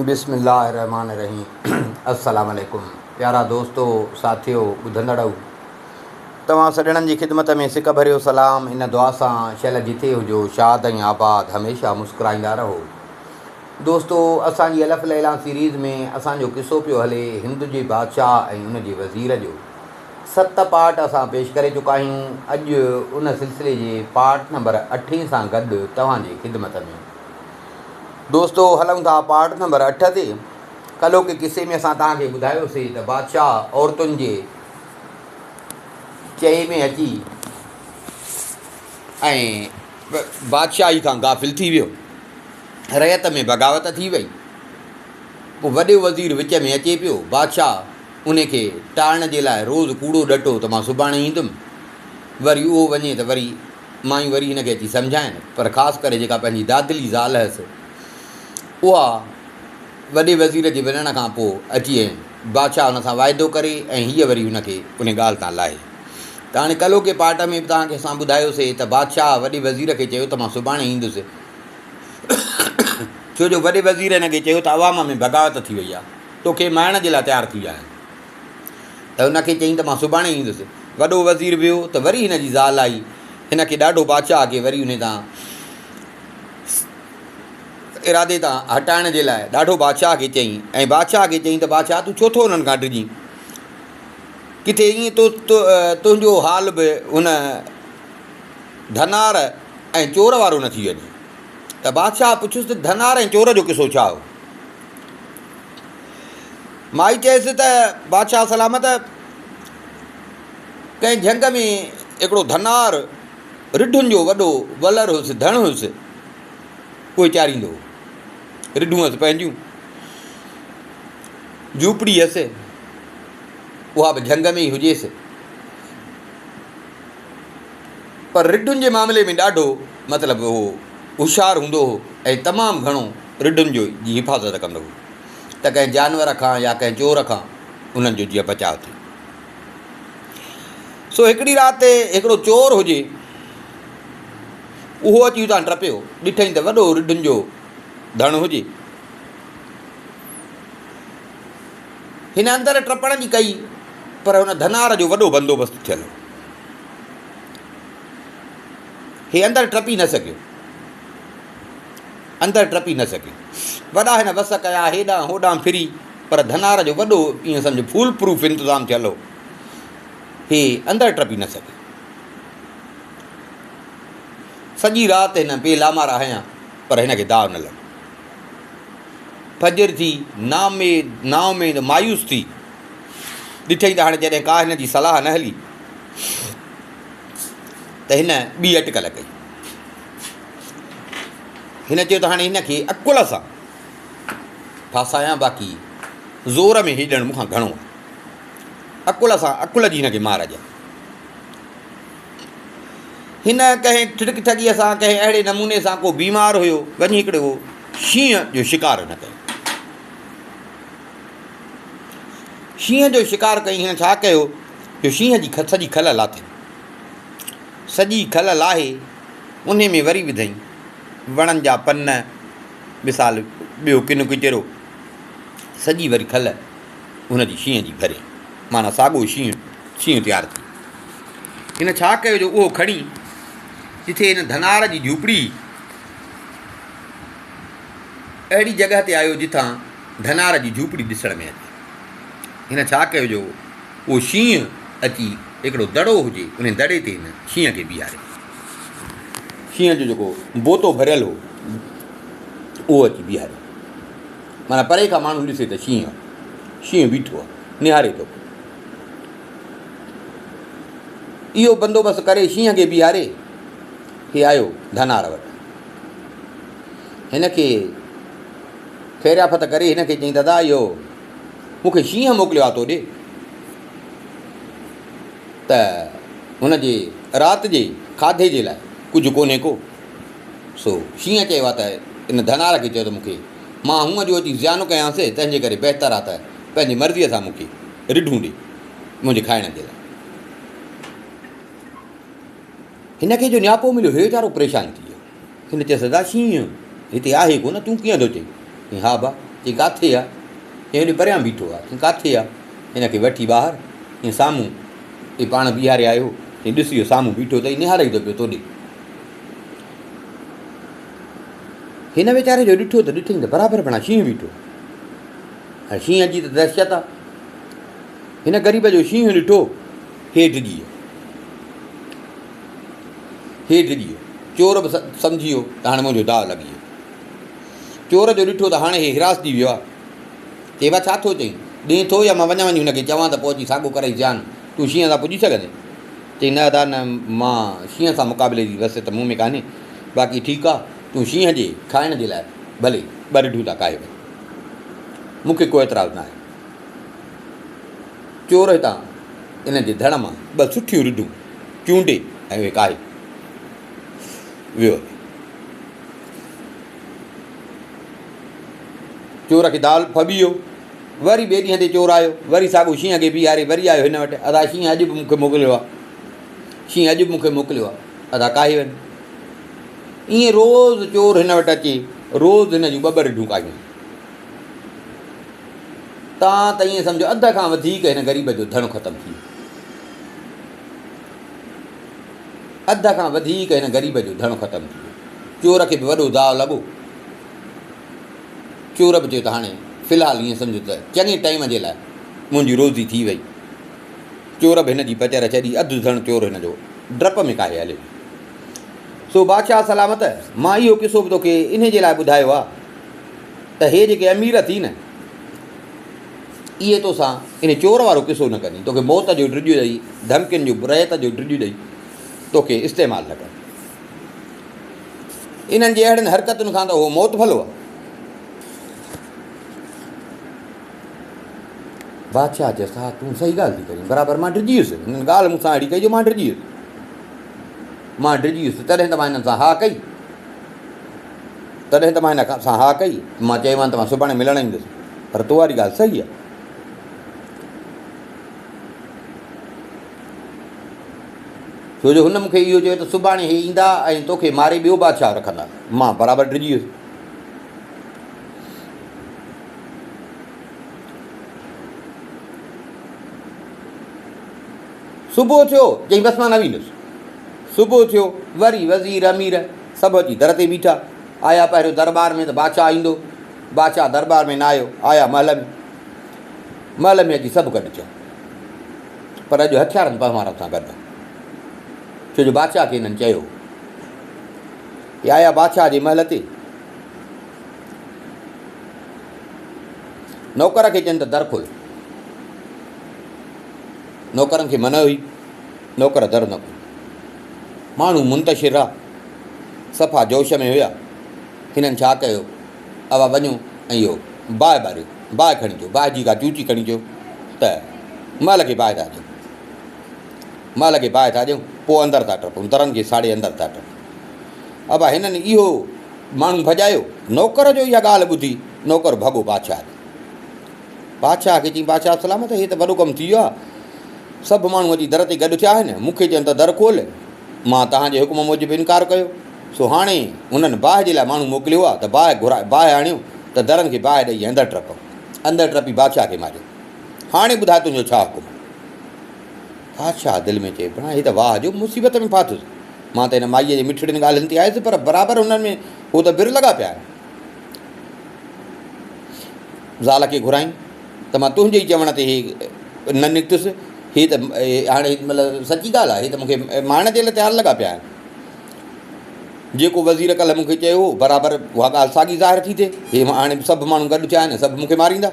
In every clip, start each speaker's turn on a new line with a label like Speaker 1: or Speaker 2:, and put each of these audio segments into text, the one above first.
Speaker 1: بسم الله الرحمٰن الرحيم السلام عليڪم پيارا دوستو ساٿيو ٻڌندڙؤ توهان سڄڻن جي خدمت ۾ سڪ ڀريو سلام ان دعا سان شل جٿي هجو شاد ۽ آباد هميشه مسڪرائيندا رهو دوستو اسان جي الف ليليٰ سيريز ۾ اسان جو قصو پيو هلي هند جي بادشاهه ۽ ان جي وزير جو ست پارٽ اسان پيش ڪري چڪا آهيون اڄ ان سلسلي جي پارٽ نمبر اٺين سان گڏ توهان جي خدمت ۾ دوستو هلون ٿا پارٽ نمبر اٺ تي. ڪلهوڪي قصي ۾ اسان توهان کي ٻڌايوسي ته بادشاهه عورتن جي چئي ۾ اچي ۽ بادشاهي کان غافل ٿي ويو. رعيت ۾ بغاوت ٿي وئي. پوء وڏو وزير وچ ۾ اچي پيو. بادشاهه ان کي ٽارڻ جي لاء روز ڪوڙو ڏٽو ته مان سڀاڻي ايندم. وري اهو وڃي ته وري مايون وري هن کي اچي سمجهائين، پر خاص ڪري جيڪا پنهنجي دادلي زال هيس، اها وڏي وزير جي وڃڻ کان پوء اچي ۽ بادشاهه هن سان واعدو ڪري ۽ هيء وري هن کي ان ڳالهه تان لاهي. ته هاڻي ڪلهوڪي پارٽ ۾ به توهان کي اسان ٻڌايوسي ته بادشاهه وڏي وزير کي چيو ته مان سڀاڻي ايندس، ڇو جو وڏي وزير هن کي چيو ته عوام ۾ بغاوت ٿي وئي آهي، توکي مارڻ جي لاء تيار ٿي ويا آهن. ته هن کي چيائين ته مان سڀاڻي ايندس. وڏو وزير ويو ته وري هن جي زال آئي. هن کي ڏاڍو بادشاهه کي وري انهي تان ارادي تان هٽائڻ جي لاء ڏاڍو بادشاهه کي چيائين ۽ بادشاهه کي چيائين ته بادشاهه تون ڇو ٿو انهن کان ڊڄين؟ ڪٿي ائين تو تنهنجو حال به ان ڌنار ۽ چور وارو نه ٿي وڃي. ته بادشاهه پڇيس ته ڌنار ۽ چور جو قصو ڇا هو؟ مائي چيس ته بادشاهه سلامت، ڪنهن جهنگ ۾ هڪڙو ڌنار رڍن جو وڏو ولر هيس، ڌڻ هيس، اهي چاريندو هو. رڍون هيس پنهنجون، جهوپڙي هيس، اها به جهنگ ۾ ئي هجيس. پر رڍن جي معاملي ۾ ڏاڍو مطلب هو هوشيار هوندو هو ۽ تمام گهڻو رڍن جو جي حفاظت ڪندو هو ته ڪنهن جانور کان يا ڪنهن چور کان انهن جو جيئن بچاء ٿئي. سو هڪڙي رات هڪڙو چور هجي، اهو اچي اتان ٽپيو، ڏٺائين ته وڏو رڍن جو ڌڻ هجي. هن اندر ٽپڻ جي ڪئي پر هن ڌنار جو وڏو بندوبست ٿيل هو. هي اندر ٽپي نه سگهيو. اندر ٽپي نه سگهيو. وڏا هن وس ڪيا، هيڏانهن هوڏانهن ڦري، پر ڌنار جو وڏو ائين سمجهه فول پروف انتظام ٿيل هو. هي اندر ٽپي نه سگهيو. سڄي رات هن بي لامارا هنيا، پر هن کي داء نه لڳو. فجر ٿي، نااميد، نااميد، مايوس ٿي ڏٺئي ته هاڻي جڏهن ڪا هن جي صلاح نه هلي ته هن ٻي اٽڪل ڪئي. هن چيو ته هاڻي هن کي عقل سان ڦاسايان باقي زور ۾ هي ڄڻ مون کان گهڻو آهي. عقل سان عقل جي هن کي مار ڏيان. هن ڪنهن ٺڙڪ ٺڳيء سان ڪنهن اهڙي نموني سان ڪو بيمار هيو وڃي هڪڙو شينهن جو شڪار هن ڪيو. شينهن جو شڪار ڪئي هن ڇا ڪيو جو شينهن جي سڄي کل لاٿي. سڄي کل لاهي انهي ۾ وري وڌئين وڻن جا پن مثال ٻيو ڪن ڪچرو سڄي وري کل هن جي شينهن جي ڀري معنيٰ ساڳو شينهن شينهن تيار ٿي هن ڇا ڪيو جو اهو کڻي جٿي هن ڌنار جي جهوپڙي اهڙي جڳهه تي آيو جتان ڌنار جي جهوپڙي ڏسڻ ۾ اچي. هن ڇا ڪيو جو اهو شينهن اچي هڪڙو دڙو هجي انهي دڙي تي هن شينهن کي بيهاريو. شينهن جو جيڪو بوتو ڀريل هو اهو اچي بيهاريو. معنيٰ پري کان ماڻهو ڏسي ته شينهن شينهن بيٺو آهي نهاري ٿو. اهو بندوبست ڪري شينهن کي بيهاري هي آيو ڌنار وٽ. هن کي خيريافت ڪري هن کي چيائين دادا اهو مون کي شينهن موڪليو آهي تو ڏي ته هن جي رات جي کاڌي جي لاء ڪجهه ڪونهي ڪو. سو شينهن چيو آهي ته ان ڌنار کي چيو ته مون کي مان هونء جو اچي زيان ڪيانس تنهن جي ڪري بهتر آهي ته پنهنجي مرضيء سان مون کي رڍون ڏي منهنجي کائڻ جي لاء. هن کي جو نياپو مليو هي ويچارو پريشان ٿي ويو. هن چيس ادا شينهن هتي آهي ڪونه تون ڪيئن ٿو چئين؟ چيائين ها ابا چيائين ڪاٿي آ؟ چيائين هوڏي پريان بيٺو آ. چيائين ڪاٿي آ؟ هن کي وٺي ٻاهر چيائين سامهون هي پاڻ بيهاري آيو. چيائين ڏس اهو سامهون بيٺو اٿئي نهارئي ٿو پيو توڏي. هن ويچاري جو ڏٺو ته ڏٺئين ته برابر بڻا شينهن بيٺو. ۽ شينهن جي ته دهشت آ. هن غريب جو شينهن ڏٺو، هي ڊڄي ويو. هي ڊڄي ويو. چور به سمجهي ويو ته هاڻي منهنجو داء لڳي ويو. چور جو ڏٺو ته هاڻي هي هراسجي ويو آ. چئي ڀا ڇا ٿو چئين؟ ڏئين ٿو يا مان وڃان وڃي هن کي چوان ته پوء اچي ساڳو ڪرئي زيان. تون شينهن سان پڄي سگهندين؟ چئي نه ادا نه مان شينهن سان مقابلي جي وسعت مون ۾ ڪانهي. باقي ٺيڪ آ تون شينهن جي کائڻ جي لاء ڀلي ٻه رڍون ٿا ڪاهي وڃ. مون کي ڪو اعتراض ناهي. چور هتان ان جي ڌڻ مان ٻه سٺيون رڍون چونڊي ۽ اهي ڪاهي ويو. چور کي دال ڦٻي ويو. وري ٻئي ڏينهن تي چور آيو. وري ساڳو شينهن کي بيهاري وري آيو هن وٽ. ادا شينهن اڄ به مون کي موڪليو آ. شينهن اڄ به مون کي موڪليو آ. ادا ڪاهي وڃ. ائين روز چور هن وٽ اچي روز هن جون ٻه ٻه رڍون ڪاهيون. تان ته ائين سمجهو اڌ کان وڌيڪ هن غريب جو ڌڻ ختم ٿي ويو. اڌ کان وڌيڪ هن غريب جو ڌڻ ختم ٿي ويو. چور کي به وڏو داء لڳو. چور به چيو ته هاڻي في الحال ائين سمجهو ته چڱي ٽائيم جي لاء منهنجي روزي ٿي وئي. چور به هن جي پچر ڇڏي اڌ ڌڻ چور هن جو ڊپ ۾ ڪاهي هليو ويو. سو بادشاهه سلامت مان اهو قصو به توکي انهي جي لاء ٻڌايو آهي ته هي جيڪي امير اٿي نه اهي توسان انهي چور وارو قصو نه ڪندي توکي موت جو ڊڄ ڏئي ڌمڪين جو رعيت جو ڊڄ ڏئي توکي استعمال نه ڪن. انهن جي اهڙين حرڪتن کان ته اهو موت ڀلو آهي. بادشاهه چيس ها تون صحيح ڳالهه ٿي ڪرين برابر مان ڊڄي ويس هنن ڳالهه مون سان اهڙي ڪئي جو مان ڊڄي ويس مان ڊڄي ويس تڏهن ته مان هنن سان ها ڪئي تڏهن ته مان هن سان ها ڪئي مان چيومان ته مان سڀاڻي ملڻ ايندس پر تو واري ڳالهه صحيح آهي ڇو جو هن مون کي اهو چيو ته سڀاڻي هي ايندا ۽ توکي ماري ٻيو بادشاهه رکندا. مان برابر ڊڄي ويس. صبح ٿيو، چيائين بس مان نه ويندس. صبح ٿيو، وري وزير امير سڀ اچي در تي بيٺا. آيا پهريون درٻار ۾ ته بادشاهه ايندو. بادشاهه درٻار ۾ نه آيو، آيا محل ۾. محل ۾ اچي سڀ گڏ ٿيا. پر اڄ هٿيارن پنهوارن سان گڏ، ڇو جو بادشاهه کي هنن چيو هو. هي آيا بادشاهه جي محل تي. نوڪر کي چين ته در کول. نوڪرن کي منع هئي، نوڪر در نه کول. ماڻهو منتشر ها، صفا جوش ۾ هيا. هنن ڇا ڪيو، اوا وڃو ۽ اهو باهه ٻاريو، باهه کڻي اچو، باهه جي ڪا چوچي کڻي اچو ته محل کي باهه ٿا ڏيون، محل کي باهه ٿا ڏيون، پوء اندر ٿا ٽپون، درن کي ساڙي اندر ٿا ٽپون. ابا هنن اهو ماڻهو ڀڄايو، نوڪر جو اها ڳالهه ٻڌي نوڪر ڀڳو بادشاهه ڏي. بادشاهه کي چيائين، بادشاهه سلامت، هي ته وڏو ڪم ٿي ويو آهي، سڀ ماڻهو اچي در تي گڏ ٿيا آهن، مون کي چون ته در کول، مان توهان جي حڪم موجب انڪار ڪيو، سو هاڻي هنن باهه جي لاء ماڻهو موڪليو آهي ته باهه گهرائي باهه آڻيو ته درن کي باهه ڏئي اندر ٽپون. اندر ٽپي بادشاهه کي ماريو. هاڻي ٻڌاء تنهنجو ڇا حڪم آهي؟ بادشاهه دل ۾ چئي پڻا هي ته واهه جو مصيبت ۾ ڦاٿس. مان ته هن مائيء جي مٺڙين ڳالهين تي آيس پر برابر هنن ۾ هو ته بر لڳا پيا آهن. زال کي گهرائين ته مان تنهنجي ئي چوڻ تي هي نه نڪتس. هي ته هاڻي مطلب سچي ڳالهه آهي هي ته مون کي مارڻ جي لاء تيار لڳا پيا آهن. جيڪو وزير ڪلهه مون کي چيو هو، برابر اها ڳالهه ساڳي ظاهر ٿي ٿئي. هي هاڻي سڀ ماڻهو گڏ ٿيا آهن، سڀ مون کي ماريندا.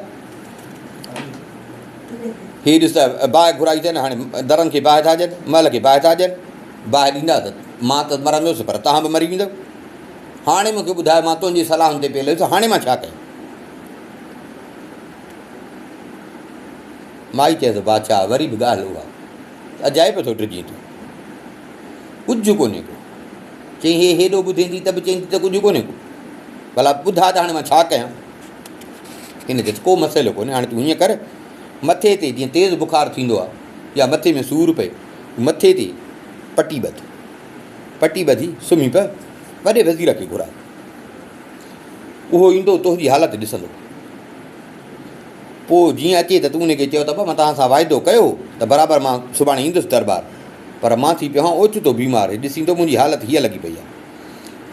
Speaker 1: هي ڏس ته باهه گهرائي اٿن، هاڻي درن کي باهه ٿا ڏين، محل کي باهه ٿا ڏين. باهه ڏيندا ته مان ته مرندس، پر توهان به مري ويندؤ. هاڻي مون کي ٻڌاء، مان تنهنجي صلاحن تي پيل هيس، هاڻي مان ڇا ڪيان؟ مائي چيس، بادشاهه، وري به ڳالهه اها ته اجائي پيو ٿو ڊڄين تون. ڪجهه ڪونهي ڪو. چيائين هي هيڏو ٻڌين ٿي ته به چئين ٿي ته ڪجهه ڪونهي ڪو. ڀلا ٻڌاء ته هاڻي مان ڇا ڪيان؟ هن چيس ڪو مسئلو ڪونهي هاڻي تون هيئن ڪر مٿي تي جيئن تيز بخار ٿيندو آهي يا مٿي ۾ سور پئي مٿي تي پٽي ٻڌ. پٽي ٻڌي سمهي پئه وڏي وزير کي گهراء. اهو ايندو تنهنجي حالت ڏسندو. پوء جيئن اچي ته تون ان کي چئو ته ابا مان توهان سان واعدو ڪيو هو ته برابر مان سڀاڻي ايندس درٻار پر مان ٿي پيو آهيان اوچتو بيمار هي ڏسين ٿو منهنجي حالت هيء لڳي پئي آهي.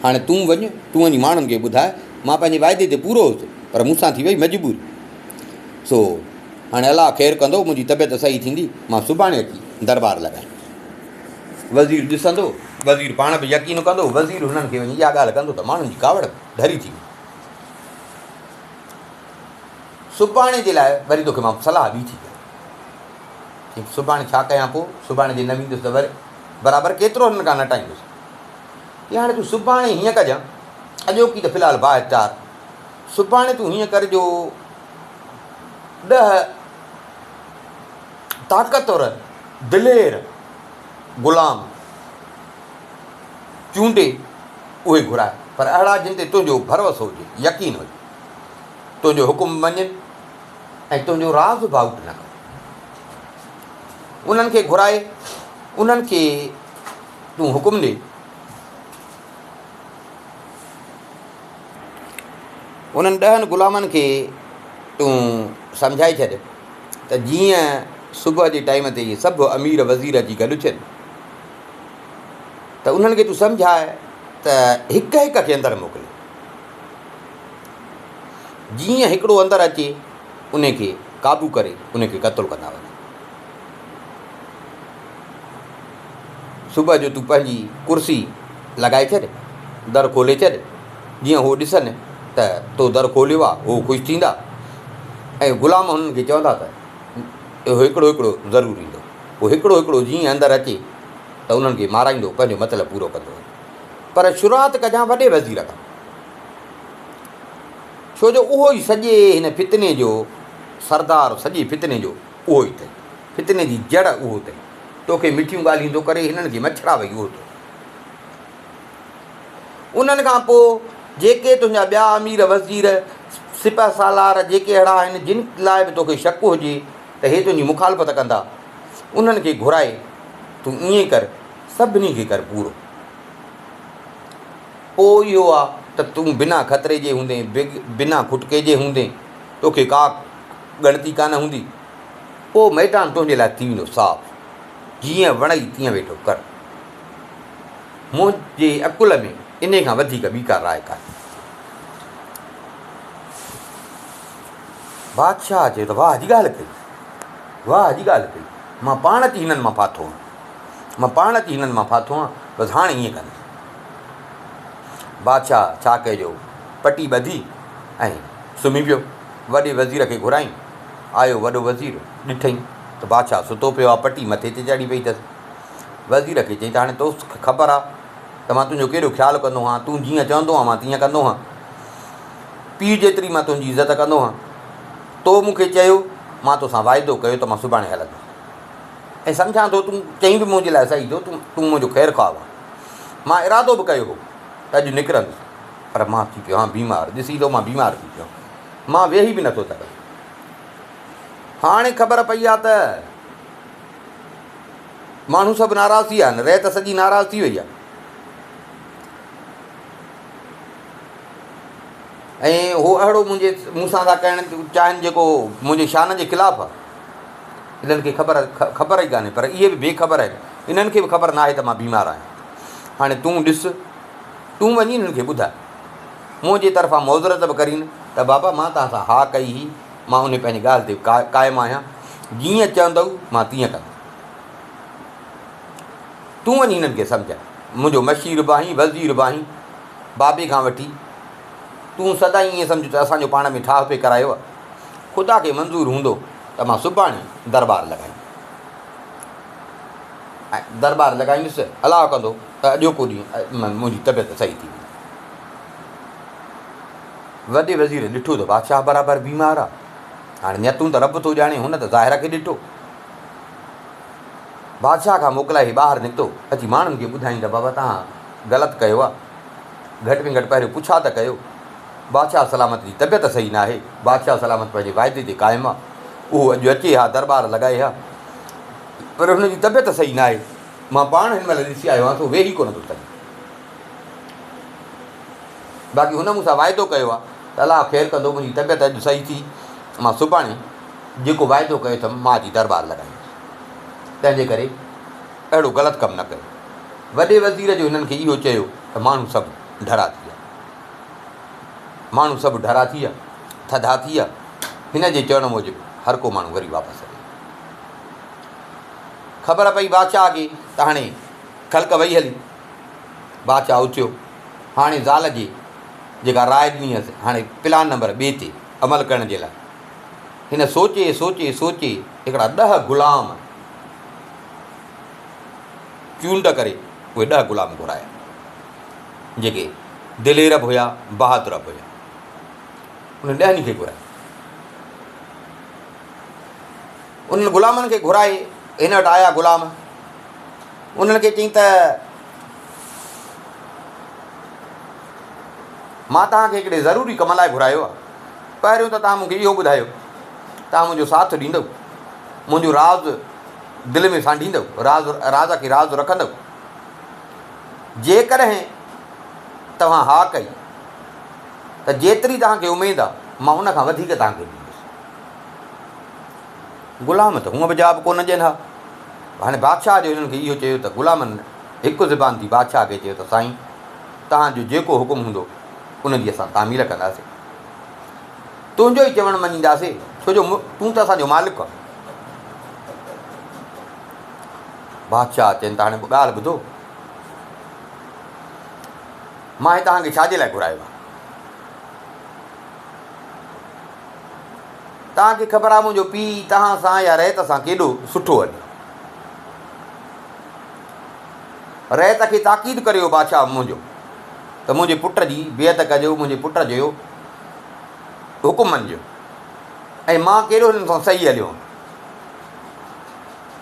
Speaker 1: هاڻي تون وڃ، تون وڃي ماڻهن کي ٻڌاء مان پنهنجي واعدي تي پورو هوس پر مون سان ٿي وئي مجبوري. سو هاڻي الله خير ڪندو منهنجي طبيعت صحيح ٿيندي مان سڀاڻي اچي درٻار لڳائيندس. وزير ڏسندو، وزير پاڻ به يقين ڪندو، وزير هنن کي وڃي اها ڳالهه ڪندو ته ماڻهن جي ڪاوڙ ڍري ٿي ويندي. سڀاڻي جي لاء وري توکي مان صلاح ٻي ٿي ڏيان. چيائين سڀاڻي ڇا ڪيان پوء؟ سڀاڻي جي نه ويندس ته وري برابر ڪيترو هنن کان نٽائيندس. چيائين هاڻي تون سڀاڻي هيئن ڪجان، اڄوڪي ته في الحال باهه چار، سڀاڻي تون هيئن ڪر جو ڏهه طاقتور دلير غلام چونڊي اهي گهراء، پر اهڙا جن تي تنهنجو ڀروسو هجي، يقين هجي. تنهنجو حڪم مڃين ۽ تنهنجو راز به آئوٽ نه ڪن. انهن کي گهرائي انهن کي تون حڪم ڏي. انهن ڏهن غلامن کي تون سمجهائي ڇڏ ته جيئن صبح جي ٽائيم تي اهي سڀ امير وزير اچي گڏ ٿين ته انهن کي تون سمجهاء ته هڪ هڪ کي اندر موڪل. جيئن هڪڙو اندر اچي انهي کي قابو ڪري انهي کي قتل ڪندا وڃن. صبح جو تون پنهنجي ڪرسي لڳائي ڇڏ، در کولي ڇڏ، جيئن هو ڏسن ته تو در کوليو آ، هو خوش ٿيندا ۽ غلام هنن کي چوندا ته اهو هڪڙو هڪڙو ضرور ايندو. پوء هڪڙو هڪڙو جيئن اندر اچي ته انهن کي مارائيندو پنهنجو مطلب پورو ڪندو وڃي. پر شروعات ڪجان وڏي وزير کان. ڇو جو اهو ئي سڄي هن فتني جو سردار، سڄي فتني جو اهو ئي اٿئي. فتني جي جڙ اهو اٿئي. توکي مٺيون ڳالهيون ٿو ڪري، هنن کي مڇڙا وئي اهو اٿئي. انهن کان پوء جيڪي تنهنجا ٻيا امير، وزير، سپهه سالار جيڪي اهڙا آهن، جن لاء به توکي شڪ هجي ته هي تنهنجي مخالفت ڪندا، انهن کي گهرائي تون ائين ڪر، سڀني کي ڪر پورو. پوء اهو آ ته تون بنا خطري جي هوندين، بنا کٽڪي جي هوندين، توکي ڪا ڳڻتي ڪانه هوندي. پوء ميدان تنهنجي لاء ٿي ويندو صاف. جيئن وڻئي تيئن ويٺو ڪر. منهنجي عقل ۾ انهي کان وڌيڪ ٻي ڪا راء ڪانهي. بادشاهه چيو ته واهه جي ڳالهه ڪئي، واهه جي ڳالهه ڪئي، مان پاڻ اچي هنن مان ڦاٿو آهيان. مان پاڻ اچي هنن مان ڦاٿو آهيان، بس هاڻي ائين ڪندس. بادشاهه ڇا ڪيو جو پٽي ٻڌي ۽ سمهي پيو. وڏي وزير کي گهرايائين. آيو وڏو وزير، ڏٺئين ته بادشاهه ستو پيو آهي، پٽي مٿي تي چڙهي پئي اٿس. وزير کي چيائين ته هاڻي توکي خبر آهي ته مان تنهنجو ڪيڏو خيال ڪندو آهيان، تون جيئن چوندو آهين مان تيئن ڪندو آهيان. پيء جيتري مان تنهنجي عزت ڪندو آهيان. تو مون کي چيو، مان توسان واعدو ڪيو ته مان سڀاڻي هلندس. ۽ سمجهان ٿو تون چئين به منهنجي لاء صحيح ٿو، تون منهنجو خير خواهه آهين. مان ارادو به ڪيو هو ته اڄ نڪرندس، پر مان ٿي پيو آهيان بيمار، ڏسين ٿو مان بيمار ٿي پيو آهيان، مان ويهي به نٿو سگهان. هاڻي خبر پئي آهي ته ماڻهو سڀ ناراض ٿي ويا آهن، رعيت سڄي ناراض ٿي وئي آهي ۽ هو اهڙو منهنجي مون سان ٿا ڪرڻ چاهين جيڪو منهنجي شان جي خلاف آهي. انهن کي خبر خبر ئي ڪانهي پر اهي به بي خبر آهن انهن کي به خبر ناهي ته مان بيمار آهيان هاڻي تون ڏس تون وڃي انهن کي ٻڌاء منهنجي طرفان معذرت به ڪرين ته بابا مان توهان سان ها ڪئي هئي مان انهي پنهنجي ڳالهه تي قائم آهيان جيئن چوندؤ مان تيئن ڪندس تون وڃي هنن کي سمجهاء منهنجو مشير به آهين وزير به آهين بابي کان وٺي تون سدائين ائين سمجهه ته اسان جو پاڻ ۾ ٺاهه پئي ڪرايو آهي خدا کي منظور هوندو ته مان سڀاڻي درٻار لڳائيندس ۽ درٻار لڳائيندس، الله ڪندو ته اڄوڪو ڏينهن منهنجي طبيعت صحيح ٿي ويندي. وڏي وزير ڏٺو ته بادشاهه برابر بيمار آ. هاڻي نيتون ته رب ٿو ڄاڻي، هن ته ظاهر کي ڏٺو. بادشاهه کان موڪلائي هي ٻاهر نڪتو، اچي ماڻهن کي ٻڌائين ته بابا توهان غلط ڪيو آ، گهٽ ۾ گهٽ پهريون پڇا ته ڪيو. بادشاهه سلامت جي طبيعت صحيح ناهي، بادشاهه سلامت پنهنجي واعدي تي قائم آ، اهو اڄ اچي ها درٻار لڳائي ها، پر هن جي طبيعت صحيح ناهي، مان پاڻ هن مهل ڏسي آيو آهيان سو ويهي ڪونه ٿو سگهي. باقي هن مون سان واعدو ڪيو آ ته الله خير ڪندو منهنجي طبيعت اڄ صحيح ٿي مان سڀاڻي جيڪو واعدو ڪيو اٿم، مان اچي دربار لڳائيندس. تنهنجي ڪري اهڙو غلط ڪم نه ڪيو. وڏي وزير جو هنن کي اهو چيو ته ماڻهو سڀ ڍرا ٿي ويا. ماڻهو سڀ ڍرا ٿي ويا، ٿڌا ٿي ويا. هن جي چوڻ موجب هر ڪو ماڻهو وري واپس هليو ويو. خبر پئي بادشاهه کي ته هاڻي خلق وئي هلي. بادشاهه اٿيو. هاڻي زال جي جيڪا راء ڏني هيس، هاڻي پلان نمبر ٻئي تي عمل ڪرڻ جي لاء هن سوچي سوچي سوچي هڪڙا ڏهه غلام چونڊ ڪري اهي ڏهه غلام گهرايا، جيڪي دلير به هيا، بهادر به هيا. انهن ڏهن کي گهرايو. انهن غلامن کي گهرائي هن وٽ آيا غلام. انهن کي چيائين ته مان توهان کي هڪڙي ضروري ڪم لاء گهرايو آهي. پهريون ته توهان مون کي اهو ٻڌايو، توهان منهنجو ساٿ ڏيندؤ، منهنجو راز دل ۾ سانڍيندؤ، راز راز کي راز رکندؤ؟ جيڪڏهن توهان ها ڪئي ته جيتري توهان کي اميد آهي، مان ان کان وڌيڪ توهان کي ڏيندس. غلام ته هونء به جواب ڪونه ڏين ها. هاڻي بادشاهه جو هنن کي اهو چيو ته غلامن هڪ زبان ٿي بادشاهه کي چيو ته سائين! توهان جو جيڪو حڪم هوندو، ان جي اسان تعميل ڪنداسين. تنهنجو ئي چوڻ مڃينداسين، ڇو جو تون ته اسان جو مالڪ آهين. بادشاهه چين ته هاڻي ڳالهه ٻڌو، مان هي توهان کي ڇا جي لاء گهرايو آهي؟ توهان کي خبر آهي منهنجو پيء توهان سان يا رعيت سان ڪيڏو سٺو هليو. رعيت کي تاڪيد ڪريو بادشاهه منهنجو ته منهنجي پٽ جي بيعت ڪجو، منهنجي پٽ جو حڪم مڃجو ۽ مان ڪيڏو هنن سان صحيح هليو هئم.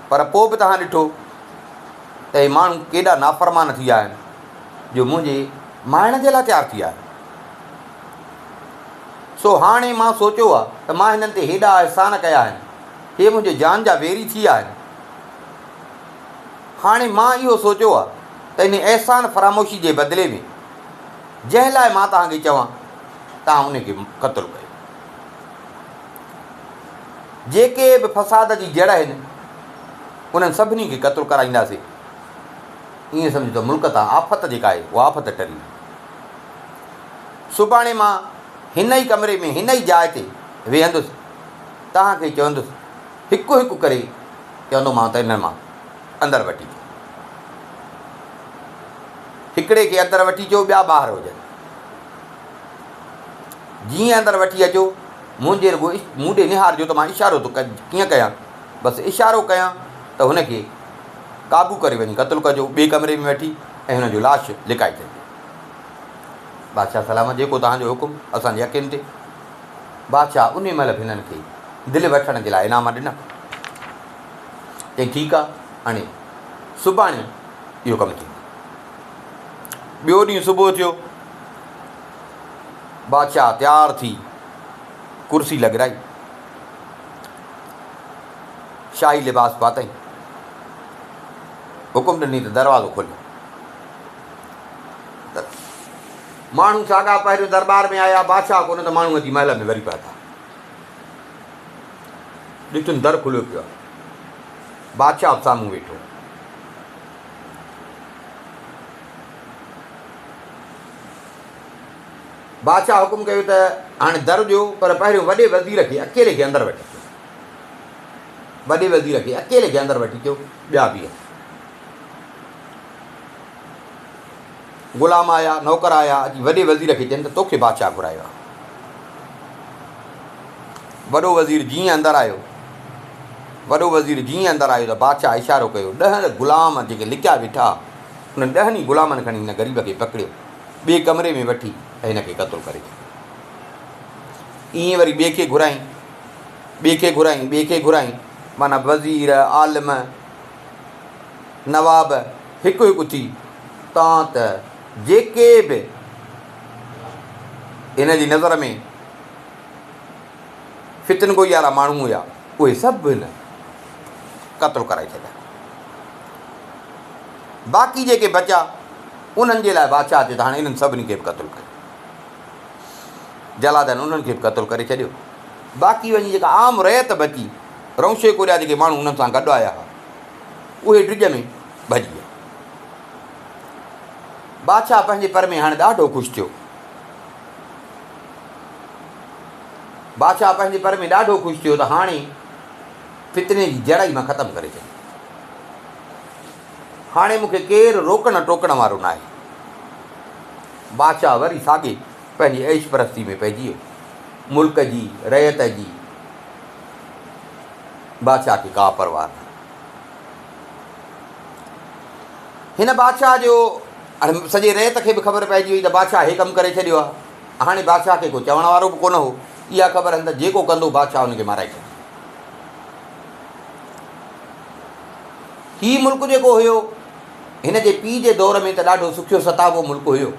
Speaker 1: پر پوء به توهان ڏٺو ته هي ماڻهو ڪيڏا نافرمان ٿي ويا آهن جو منهنجي مارڻ جي لاء تيار ٿي ويا آهن. سو هاڻي مان سوچيو آهي ته مان هنن تي هيڏا احسان ڪيا آهن، هي منهنجي جان جا ويري ٿي ويا آهن. هاڻي مان اهو سوچيو آهي ته انهي احسان فراموشي جي بدلي ۾ جنهن لاء مان توهان کي چوان، توهان انهي کي قتل ڪيو. جيڪي به فساد جي جڙ آهن، انهن سڀني کي قتل ڪرائينداسين. ائين سمجهه ته ملڪ تان آفت جيڪا آهي، اها آفت ٽري وئي. سڀاڻي مان هن ئي ڪمري ۾ هن ئي جاء تي ويهندس، توهان کي چوندس، هڪ هڪ ڪري چوندومانء ته انهن مان اندر وٺي اچو. هڪڙي کي اندر وٺي اچو، ٻيا ٻاهر هجن. جيئن اندر وٺي اچو، منهنجي رڳو مون ڏي نهارجو ته مان اشارو ٿو ڪيئن ڪيان. بس اشارو ڪيان ته هن کي قابو ڪري وڃي قتل ڪجو، ٻئي ڪمري ۾ وٺي ۽ هن جو لاش لڪائي ڇڏجو. بادشاهه سلامت، جيڪو توهان جو حڪم، اسان جي اکين تي. بادشاهه انهي مهل به هنن کي دل وٺڻ جي لاء انعام ڏنا. چيائين، ٺيڪ آ، هاڻي سڀاڻي اهو ڪم ٿيندو. ٻيو ڏينهن صبح ٿيو. بادشاهه تيار ٿي ڪرسي لڳرائي. شاهي لباس پاتائين. حڪم ڏني ته دروازو کوليو. ته ماڻهو ساڳا پهريون درٻار ۾ آيا، بادشاهه ڪونه ته ماڻهو اچي محل ۾ وري پهتا. ڏٺن در کليو پيو آهي. بادشاهه به سامهون ويٺو. بادشاهه حڪم ڪيو ته هاڻي در ڏيو، پر پهريون وڏي وزير کي اڪيلي کي اندر وٺي اچو. وڏي وزير کي اڪيلي کي اندر وٺي اچو، ٻيا بيهن. غلام آيا، نوڪر آيا، اچي وڏي وزير کي چين ته توکي بادشاهه گهرايو آهي. وڏو وزير جيئن اندر آيو، وڏو وزير جيئن اندر آيو ته بادشاهه اشارو ڪيو، ڏهه غلام جيڪي لڪيا ويٺا ها، انهن ڏهن ئي غلامن کڻي هن غريب کي پڪڙيو، ٻئي ڪمري ۾ وٺي ۽ هن کي قتل ڪري ڇڏيو. ائين وري ٻئي کي گهرايائين، ٻئي کي گهرايائين، ٻئي کي گهرايائين، معنيٰ وزير، عالم، نواب هڪ هڪ ٿي تان ته جيڪي به هن جي نظر ۾ فتن گوئي وارا ماڻهو هيا، اهي سڀ هن قتل ڪرائي ڇڏيا. باقي جيڪي بچيا، انهن جي لاء بادشاهه چيو ته هاڻي انهن سڀني کي به قتل ڪريو. جلادن انهن کي به قتل ڪري ڇڏيو. باقي وڃي جيڪا عام رعيت بچي، رئونشي ڪوريا جيڪي ماڻهو انهن سان گڏ آيا ها، اهي ڊڄ ۾ ڀڄي ويا. بادشاهه پنهنجي پر ۾ هاڻي ڏاڍو خوش ٿيو. بادشاهه پنهنجي پر ۾ ڏاڍو خوش ٿيو ته هاڻي فتني جي جڙ ئي مان ختم ڪري ڇڏي. هاڻي مون کي ڪير روڪڻ ٽوڪڻ وارو ناهي. بادشاهه وري ساڳي پنهنجي عيش پرستي ۾ پئجي ويو. ملڪ جي، رعيت جي بادشاهه کي ڪا پرواهه نه. هن بادشاهه جو هاڻي سڄي رعيت کي به خبر پئجي وئي ته بادشاهه هي ڪم ڪري ڇڏيو آهي. هاڻي بادشاهه کي ڪو چوڻ وارو به ڪونه هو. اها خبر هن ته جيڪو ڪندو بادشاهه ان کي مارائي ڇڏيندو. هي ملڪ جيڪو هيو، هن جي پيء جي دور ۾ ته ڏاڍو سکيو ستابو ملڪ هيو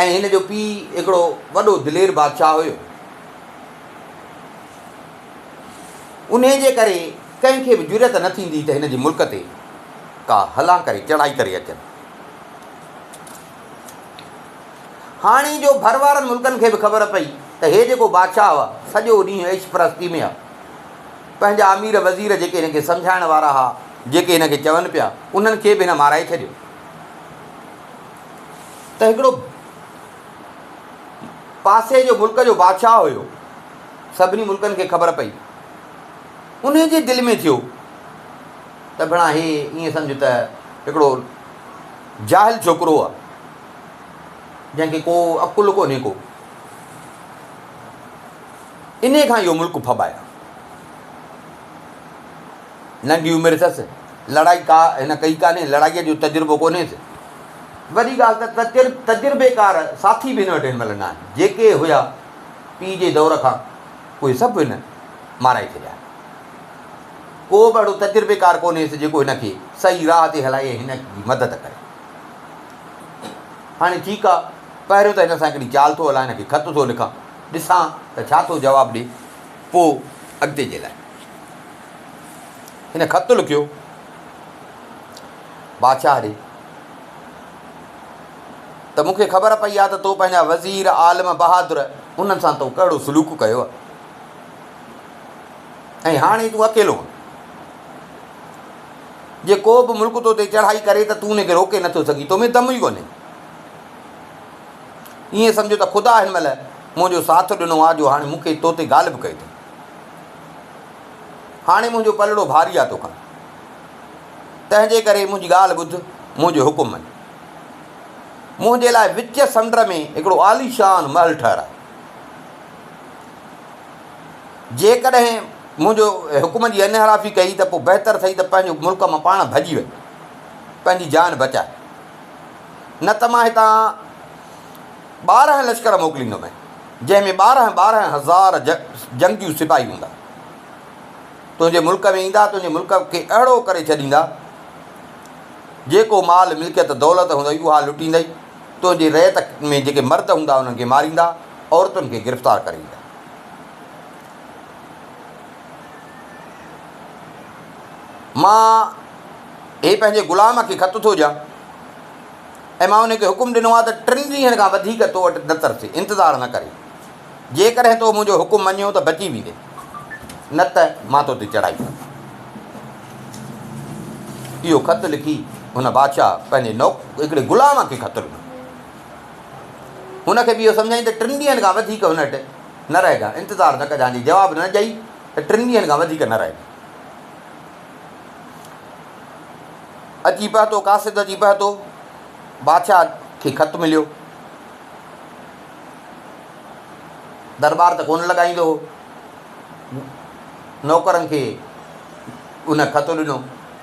Speaker 1: ۽ هن جو پيء هڪڙو وڏو دلير بادشاهه هيو. انهيء جي ڪري ڪنهن کي به جرئت نه ٿيندي ته هن جي ملڪ تي ڪا هلان ڪري چڙهائي ڪري اچن. هاڻي جو ڀر وارن ملڪن کي به خبر پئي ته هي جيڪو بادشاهه آ، سڄو ڏينهن عيش پرستي ۾ آ. پنهنجا امير وزير جيڪي هن کي سمجهائڻ وارا ها، جيڪي هن کي چون پيا، انهن کي به هن مارائي ڇڏيو. ته هڪڙو پاسي جو ملڪ جو بادشاهه هيو، سڀني ملڪن کي خبر پئي. انهي جي دل ۾ ٿيو ته ڀڻا هي ائين سمجهه ته هڪڙو جاهل ڇوڪرو آ، جنهن کي ڪو عقل ڪونهي ڪو، انهي کان اهو ملڪ ڦٻايان. ننڍي عمر اٿس، لڙائي ڪا هن ڪئي ڪانهي، لڙائيء جو تجربو ڪونهيس. وڏي ڳالهه ته تجربيڪار ساٿي به هن وٽ هن مهل نه آهن. جيڪي هيا پيء جي دور کان، اهي سڀ هن مارائي ڇڏيا. ڪو به اهڙو تجربيڪار ڪونهيس جيڪو هن کي صحيح راهه تي هلائي ۽ هن جي مدد ڪري. هاڻي ٺيڪ آ، پهريون ته هن سان هڪڙي چال ٿو هلان، هن کي خط ٿو لکان، ڏسان ته ڇا ٿو جواب ڏي، پوء اڳتي جي لاء. هن خط لکيو بادشاهه ڏي ته مون کي خبر پئي آ ته تو پنهنجا وزير، عالم، بهادر انهن سان تو ڪهڙو سلوڪ ڪيو آ ۽ هاڻي تون اڪيلو آن. جي ڪو به ملڪ تو تي چڙهائي ڪري ته تون ان کي روڪي نٿو سگهين، تو ۾ دم ئي ڪونهي. ائين سمجهه ته خدا هن مهل منهنجو ساٿ ڏنو آ جو هاڻي مون کي تو تي غالب ڪيو اٿئي. هاڻي منهنجو پلڙو ڀاري آ توکان. تنهن جي ڪري منهنجي ڳالهه ٻڌ، منهنجو حڪم مڃ. منهنجي لاء وچ سمنڊ ۾ هڪڙو عاليشان محل ٺهراء. جيڪڏهن منهنجو حڪم جي انحرافي ڪئي ته پوء بهتر اٿئي ته پنهنجو ملڪ مان پاڻ ڀڄي وڃ، پنهنجي جان بچاء. نه ته مان هتان 12 لشڪر موڪليندومانء، جنهن ۾ 12 12 هزار جنگجو سپاهي هوندا. تنهنجي ملڪ ۾ ايندا، تنهنجي ملڪ کي اهڙو ڪري ڇڏيندا، جيڪو مال ملڪيت دولت هوندئي اها لٽيندئي، تنهنجي رعيت ۾ جيڪي مرد هوندا انهن کي ماريندا، عورتن کي گرفتار ڪري ايندا. مان هي پنهنجي غلام کي خط ٿو ڏيان ۽ مان ان کي حڪم ڏنو آهي ته ٽن ڏينهن کان وڌيڪ تو وٽ نه ترسي، انتظار نه ڪري. جيڪڏهن تو منهنجو حڪم مڃيو ته بچي ويندين، نه ته مان تو تي چڙهائي ڪندس. اهو خط لکي هن بادشاهه پنهنجي نوڪ هڪڙي غلام کي خط ڏنو. هن کي به اهو سمجهائين ته ٽن ڏينهن کان وڌيڪ هن وٽ نه رهجان، انتظار نه ڪجان، جي جواب نه ڏئي ته ٽن ڏينهن کان وڌيڪ نه رهجان. اچي پهتو، قاصد اچي پهتو، بادشاهه کي خط مليو. درٻار ته ڪونه لڳائيندو هو. نوڪرن کي ان خط ڏنو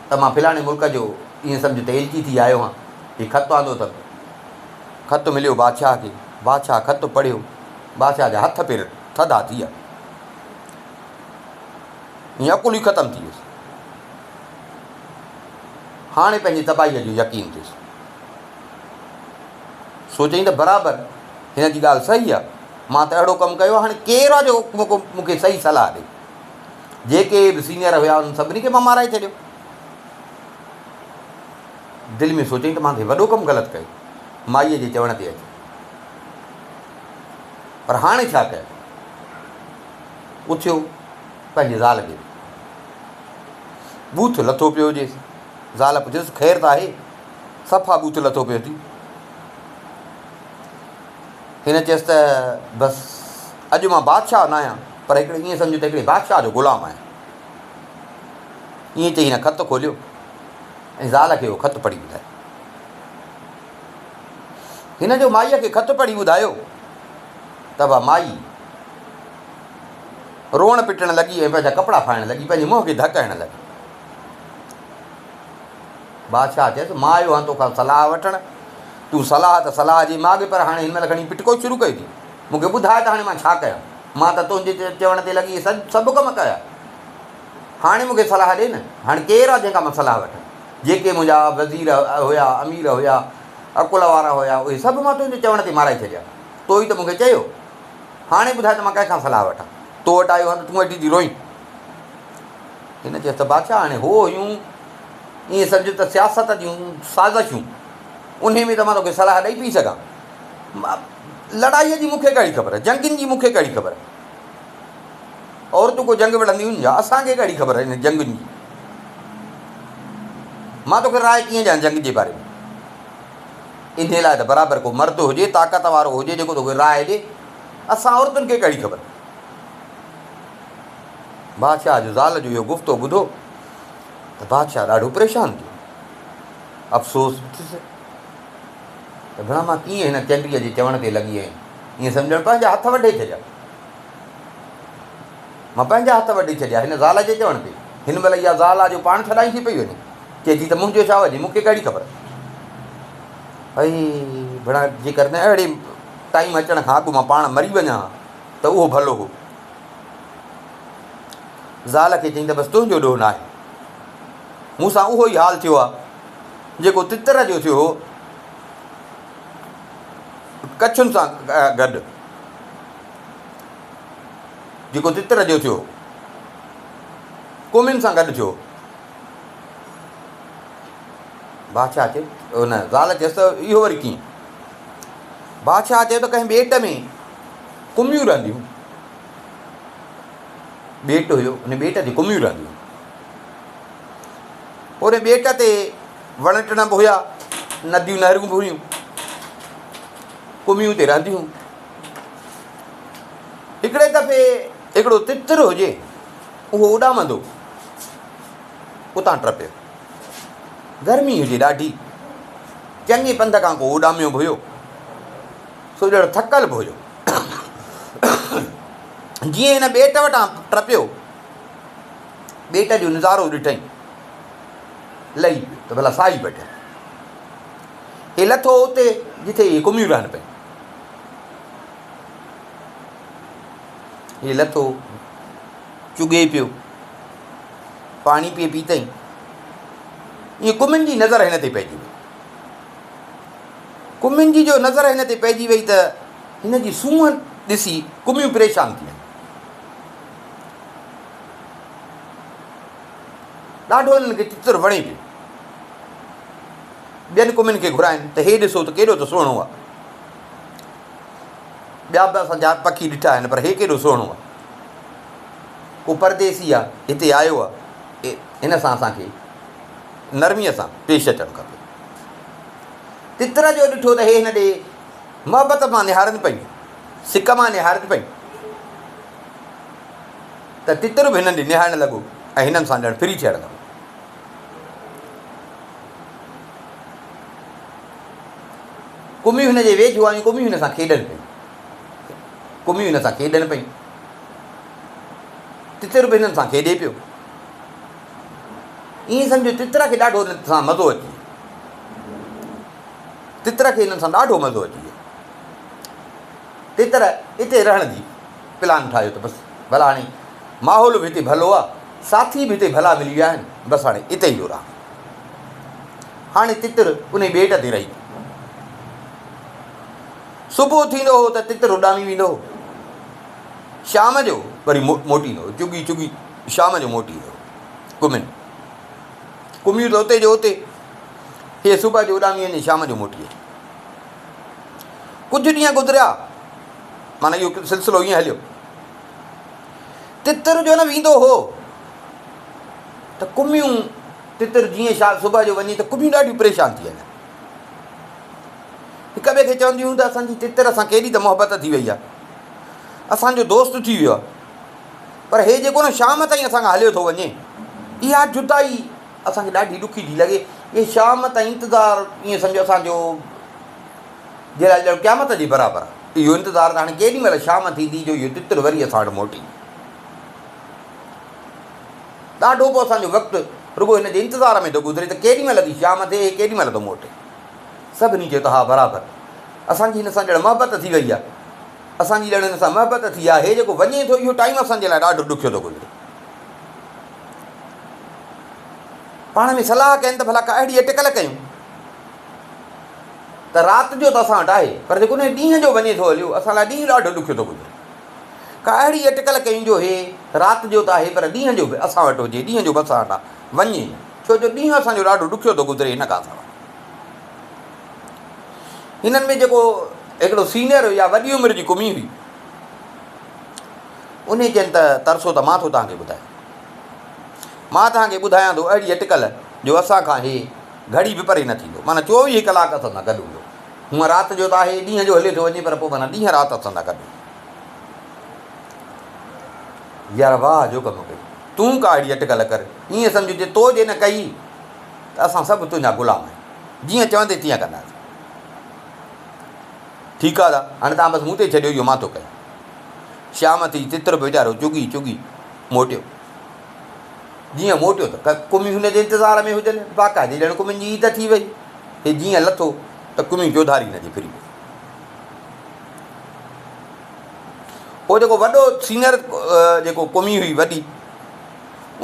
Speaker 1: ته مان فلاڻي ملڪ جو ائين سمجهه ته ايلچي ٿي آيو آهيان، هي خط آندو اٿم. خط مليو بادشاهه کي، بادشاهه خط پڙهيو، بادشاهه جا هٿ پير ٿڌا ٿي ويا. ائين عقل ئي ختم ٿي ويس. هاڻي پنهنجي تباهيء جو يقين ٿيس. سوچيائين ته برابر هن جي ڳالهه صحيح آهي، مان ته اهڙو ڪم ڪيو آهي، هاڻي ڪير آهي جو مون کي صحيح صلاح ڏئي. جيڪي به سينئر هيا انهن سڀني کي مان مارائي ڇڏيو. دل ۾ سوچيائين ته مان ته هي وڏو ڪم غلط ڪيو، مائيء جي چوڻ تي اچي. پر هاڻي ڇا ڪيان؟ اٿيو، پنهنجي زال کي ڏٺو. ٻوٿ لٿو پيو هجيس. زال پڇيس، خير ته آهي؟ صفا ٻوٿ لٿو پيو اٿئي. هن چيس ته، بس اڄ مان بادشاهه ناهيان، پر هڪڙي ائين سمجهه ته هڪڙي بادشاهه جو غلام آهيان. ائين چئي هن خط کوليو ۽ زال کي اهو خط پڙهي ٻڌايو. هن جو مائيء کي خط پڙهي ٻڌايو ته اها مائي روئڻ پٽڻ لڳي ۽ پنهنجا ڪپڙا ڦاڙڻ لڳي، پنهنجي منهن کي ڌڪ هڻڻ لڳي. بادشاهه چيس، مان آيو آهيان توکان صلاح وٺڻ، تون صلاح ته صلاح جي ماڳ پر هاڻي هن مهل کڻي پٽڪو شروع ڪيو اٿئي. مون کي ٻڌاء ته هاڻي مان ڇا ڪيان؟ مان ته تنهنجي چوڻ تي لڳي سڀ ڪم ڪيا. هاڻي مون کي صلاح ڏي نه. هاڻي ڪير آهي جنهن کان مان صلاح وٺان؟ جيڪي منهنجا وزير هيا، امير هيا، عقل وارا هيا، اهي سڀ مان تنهنجي چوڻ تي مارائي ڇڏيا. تو ئي ته مون کي چيو. هاڻي ٻڌاء ته مان ڪنهن کان صلاح وٺان؟ تو وٽ آيو آهيان ته تون ويٺي ٿي روئين. هن چيس ته بادشاهه هاڻي هو هيون ائين سمجهه ته سياست جون سازشون، انهي ۾ ته مان توکي صلاح ڏئي پئي سگهان. لڙائيء جي مون کي ڪهڙي خبر، جنگين جي مون کي ڪهڙي خبر. عورتون ڪو جنگ وڙهنديون آهن ڇا؟ اسان کي ڪهڙي خبر انهن جنگين جي. مان توکي راء ڪيئن ڏيان جنگ جي باري ۾؟ انهي لاء ته برابر ڪو مرد هجي، طاقت وارو هجي جيڪو توکي راء ڏي. اسان عورتن کي ڪهڙي خبر. بادشاهه جو زال جو اهو گفتو ٻڌو ته بادشاهه ڏاڍو پريشان ٿيو. افسوس به ٿيس ته ڀلا مان ڪيئن هن چنڊيء جي چوڻ تي لڳي ۽ ائين سمجهڻ پنهنجا هٿ وڍي ڇڏيا. مان پنهنجا هٿ وڍي ڇڏيا هن زال جي چوڻ تي. هن مهل اها زال آ جو پاڻ ڇڏائيندي پئي وڃي. چئي ٿي ته منهنجو ڇا وڃي، مون کي ڪهڙي خبر. اي ڀلا جيڪر نه اهڙي ٽائيم اچڻ کان اڳ مان پاڻ مري وڃان ها ته اهو ڀلو هو. زال کي چيائين ته بس تنهنجو ڏوهه ناهي. مون سان اهو ئي حال ٿيو آ جيڪو تتر جو ٿيو هو ڪڇن سان گڏ. جيڪو تتر جو ٿيو ڪومين سان گڏ ٿيو. بادشاهه چيو ان زال چيس ته اهو وري ڪيئن؟ بادشاهه چيو ته ڪنهن ٻيٽ ۾ ڪميون رهنديون ٻيٽ هيو ان ٻيٽ تي ڪميون رهنديون ان ٻيٽ تي وڻ ٽڻ به هيا نديون نهرون به هيون ڪميون اتي رهنديون هڪڙي دفعي هڪڙو تتر هجي اهو اڏامندو اتان ٽپيو. گرمي هجي ڏاڍي. چڱي پنڌ کان ڪو اڏاميو به هيو، سو ڄڻ ٿڪل به هيو. جيئن هن ٻيٽ وٽان ٽپيو، ٻيٽ جو نظارو ڏٺائين، لهي پيو ته ڀلا ساهي وٺي. هي لٿو اتي جتي اهي ڪميون رهن پيون. هي لٿو، چڳي پيو. پاڻي پئي پيتائين. ائين ڪمين جي نظر هن تي پئجي وئي. ڪمين جي جو نظر هن تي پئجي وئي ته هن جي سونهن ڏسي ڪميون پريشان ٿي ويون. ڏاڍو هنن کي تتر وڻي پيو. ٻين ڪمين کي گهرائين ته هي ڏسو ته ڪيڏو ته سهڻو آهي. ٻيا به اسان جا پکي ڏٺا آهن پر هي ڪيڏو سهڻو آهي. ڪو پرديسي آ، هتي آيو آ، هن سان اسان کي نرميء سان پيش اچڻ کپي. تتر جو ڏٺو ته هي هن ڏي محبت مان نهارن پيون، سڪ مان نهارن پيون ته تتر به هنن ڏي نهارڻ لڳو ۽ هنن سان ڄڻ ڦري ٿيڻ لڳو. ڪميون هن جي ويجهو آيون، ڪميون هن سان کيڏن پيون. ڪميون هن سان کيڏن پيون. تتر به هنن سان کيڏي پيو. ائين سمجهو تتر کي ڏاڍو هنن سان مزو اچي ويو. تتر کي هنن سان ڏاڍو مزو اچي ويو. تتر اتي رهڻ جي پلان ٺاهيو ته بس ڀلا هاڻي ماحول به هتي ڀلو آ، ساٿي به هتي ڀلا ملي ويا آهن، بس هاڻي اتي ئي ٿو رهان. هاڻي تتر انهي ٻيٽ تي رهي پيو. صبح ٿيندو هو ته تتر اڏامي ويندو هو. شام جو وري موٽي ايندو هو، چڳي چڳي شام جو موٽي ايندو هو. ڪمين ڪميون ته اتي جو اتي، هي صبح جو اڏامي وڃي شام جو موٽي اچي. ڪجهه ڏينهن گذريا معنيٰ اهو سلسلو ائين هليو. تتر جو نه ويندو هو ته ڪميون تتر جيئن شا صبح جو وڃي ته ڪميون ڏاڍيون پريشان ٿي وڃن. هڪ ٻئي کي چونديون هيون ته اسان جي تتر سان ڪيڏي ته محبت ٿي وئي آهي. اسان جو دوست ٿي ويو آهي. پر هي جيڪو نه شام تائين اسان کان هليو ٿو وڃي. اها جدائي اسان کي ڏاڍي ڏکي ٿي لڳي. اهي شام تائين انتظار ائين سمجهو اسان جو جي لاء ڄڻ قيامت جي برابر آهي. اهو انتظار ته هاڻي ڪيڏي مهل شام ٿيندي جو اهو تتر وري اسان وٽ موٽي. ڏاڍو پوء اسان جو وقت رڳو هن جي انتظار ۾ ٿو گذري ته ڪيڏي مهل ٿي شام ٿئي هي ڪيڏي مهل ٿو موٽي. سڀني چيو ته ها برابر اسان جي هن سان ڄڻ محبت ٿي وئي آهي. اسان جي ڄڻ هن سان محبت ٿي آهي. هي جيڪو وڃي ٿو اهو ٽائيم اسان جي لاء ڏاڍو ڏکيو ٿو گذري. پاڻ ۾ صلاح ڪين ته ڀلا ڪا اهڙي اٽڪل ڪيون ته رات جو ته اسان وٽ آهي پر جيڪو ان ڏينهن جو وڃي ٿو هليو اسان لاء ڏينهن ڏاڍو ڏکيو ٿو گذري. ڪا اهڙي اٽڪل ڪيون جو هي رات جو ته آهي پر ڏينهن جو به اسان وٽ هجي، ڏينهن جو به اسان وٽان وڃي نه، ڇو جو ڏينهن اسان جو ڏاڍو ڏکيو ٿو گذري هن کان سواء. هنن ۾ جيڪو هڪڙو سينئر يا وڏي عمر جي ڪمي هئي، انهي چين ته ترسو ته مان ٿو توهان کي ٻڌايان. مان توهان کي ٻڌايان ٿو اهڙي اٽڪل جو اسان کان هي گهڙي به پري نه ٿيندو، معنيٰ 24 ڪلاڪ اسان سان گڏ هوندو. هونء رات جو ته آهي، ڏينهن جو هليو ٿو وڃي پر پوء معنيٰ ڏينهن رات اسان سان گڏ هوندو. يار واهه جو ڪم ڪئي. تون ڪا اهڙي اٽڪل ڪر، ائين سمجهه جي تو جي نه ڪئي ته اسان سڀ تنهنجا غلام آهيون، جيئن چوندين تيئن ڪنداسين. ٺيڪ آ ادا، هاڻي توهان بس مون تي ڇڏيو اهو مان ٿو ڪيان. شام ٿي، تتر به ويچارو چڳي چڳي موٽيو. جيئن موٽيو ته ڪميون هن جي انتظار ۾ هجن، باقاعدي ڄڻ ڪمين جي عيد ٿي وئي. هي جيئن لٿو ته ڪميون چوڌاري هن جي ڦري ويون. پوء جيڪو وڏو سينئر جيڪو ڪمي هئي وڏي،